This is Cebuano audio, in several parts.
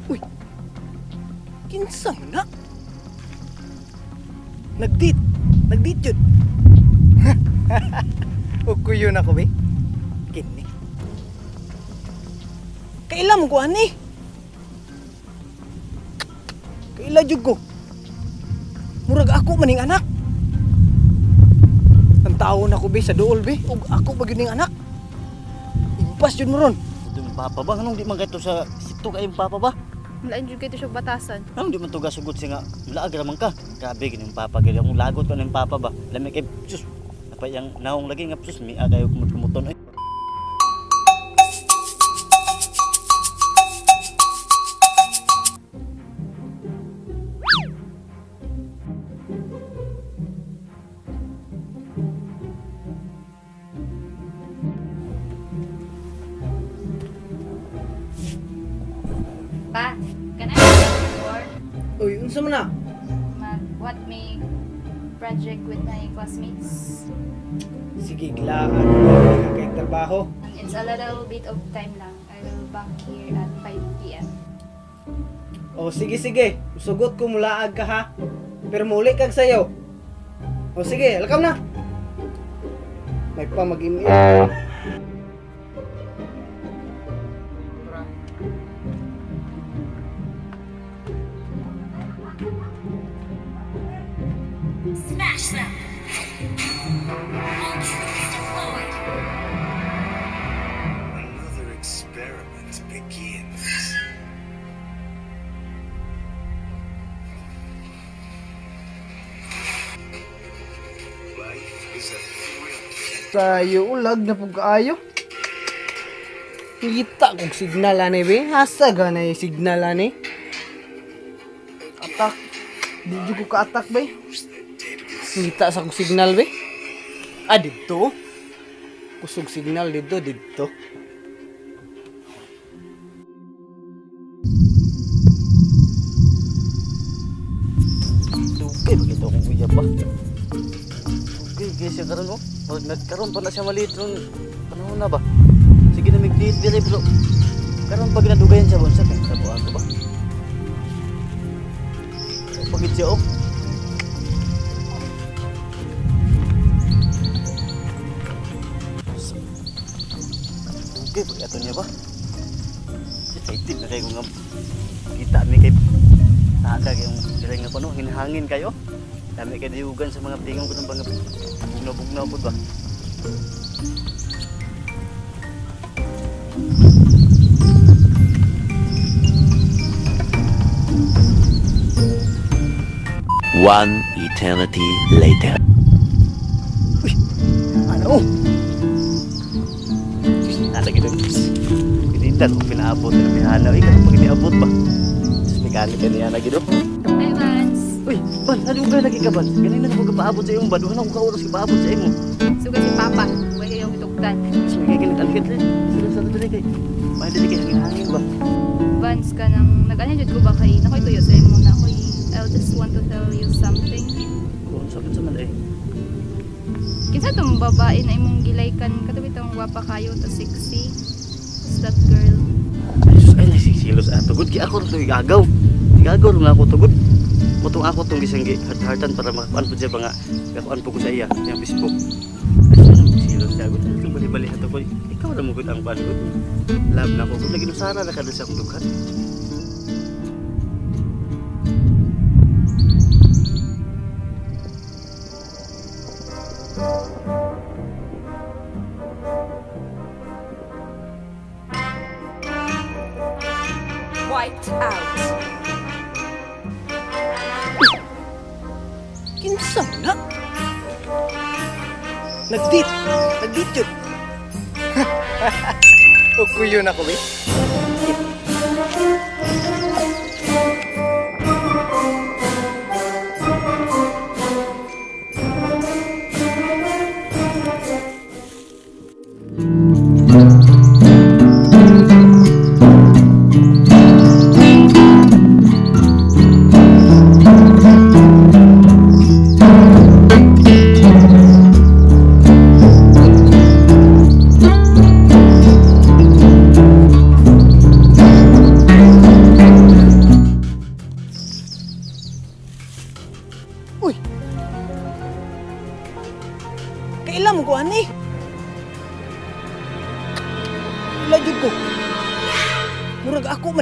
Uy! Kinsa man na? Nag-date. Nag-date yun. Ukuyo na ko, be. Kini. Kaila mo ko, ani? Kaila jud ko. Murag ako maning anak. Ang tao na ko, be, sa duol, be. Ug ako ba gyud ning anak? Impas jud mo ron. Ito yung papa ba? Anong di man kayo sa sito kayong papa ba? Lain jud kayo siya batasan. Anong di man to gasugot siya nga? Laag raman ka. Grabe gini yung papa gini. Akong lagot ko ng papa ba? Lami kay sus. Napay yang naong lagi nga sus mi kayo kumot-kumuton ay. Pa, can I or Uy, unsa man na? mag what may project with my classmates? Sige, gilaan. Ka kay trabaho. And it's a little bit of time lang. I will back here at 5 p.m. O sige sige, sugot ko mulaag ka ha. Pero muli kag sayo. O sige, lakam na. May pa mag email. Smash them! All troops deployed! Another experiment begins. Life is a thrill. Tayo ulag na pug kaayo. Ngita kog signal ani be. Hasa ganay signal ani. Attack. Di jud ko ka-attack be. Ngita sa kog signal be. Ah, didto. Kusog signal didto didto. Dugay ba ito akong uyab ba? Dugay guys siya karon oh. Murag nagkaroon pa na siya maliit ron panahon na ba? Sige na mig-date dire pero karon pag nadugayan siya bonsa kay tabuan ko ba? Pagit siya oh. Dugay pag ato niya ba? Excited na kayo nga kita mi kay Aga yung sila nga kuno hinhangin kayo. Dami kay diyugan sa mga tingong kuno mga bugnaw-bugnaw pud ba. One eternity later. Ano? Nasa gid. Pinindan ko pinaabot na mihanaw ikaw pag iniabot ba. Sus may ka niya na gid oh. Hi, Vance. Uy, ban, ano ba lagi ka ban? Ganina na ko kapaabot sa imong ban. Duha na ko ka oras kapaabot sa imo. Sugod si Papa. Huwag kayong itugtan. Sus may kay alhit rin. Sila sa dili kay. May dili kay hangin-hangin ba. Vance ka nang nag-ano jud ko ba kay nakoy tuyo sa imo na ako'y I just want to tell you something. Kung sa kinsa man eh. Kinsa tong babae na imong gilaykan kato bitong gwapa kayo ta sexy. Who's that girl? Ay, sus, ay nasisilos ato. Good kay ako to igagaw. Igagaw nga ako to good. Mutong ako tong gisang gi hartan para makakuan pud siya ba nga kakuan pud ko sa iya yang Facebook. Ay, sus, anong silos siya good. Ano bali-bali ato ko. Ikaw ra mo gud ang kuan good. Love na ko gud lagi nusara na kada sa akong dughan. Wiped out! Kinsa man na? Nag-date. Nag-date yun. Ukuyo na ko, be.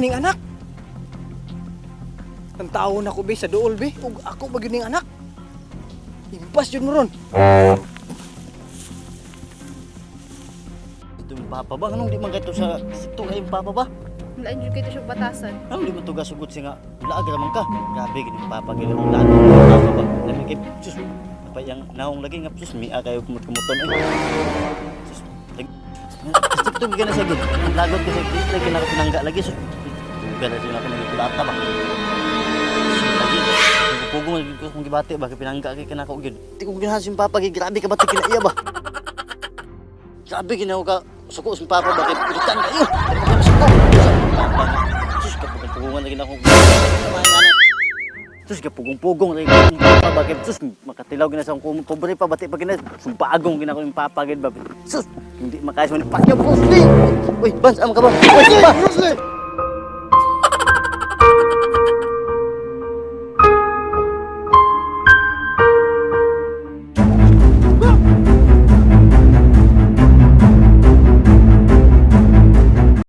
ning anak. Ang tao na ko be sa duol be, ug ako ba gyud ning anak. Impas jud mo ron. Ito yung papa ba? Anong di man kato sa ito kay yung papa ba? Lain jud kay to siya batasan. Anong di man to gasugot siya nga laag ra man ka. Grabe gid yung papa gid ang laag ang papa ba. Lami kay sus pa yang naong lagi nga sus mia kayo kumot-kumuton eh. Sus. Ito gid na siya gid. Ang lagot kasi gid lagi na pinangga lagi sus. Gana siya ako nagkulata ba. Sus, lagi. Pugong lagi ko kung gibati ba kay pinangga kay kanako gid. Di ko ginahan si papa gid grabe ka bati kina iya ba. Grabe ginawa ka suko sa papa ba kay pilitan kayo. Pero kay suko. Sa papa nga. Sus kapugong-pugongan lagi na akong. Sus kapugong-pugong lagi akong papa ba kay sus makatilaw gina sa akong pobre pa bati pa gina sumpagong gina ko yung papa gid ba. Sus hindi makaya sa ni Pacquiao Bruce Lee. Uy, Bans, am ka ba? Uy, ba? Bruce Lee!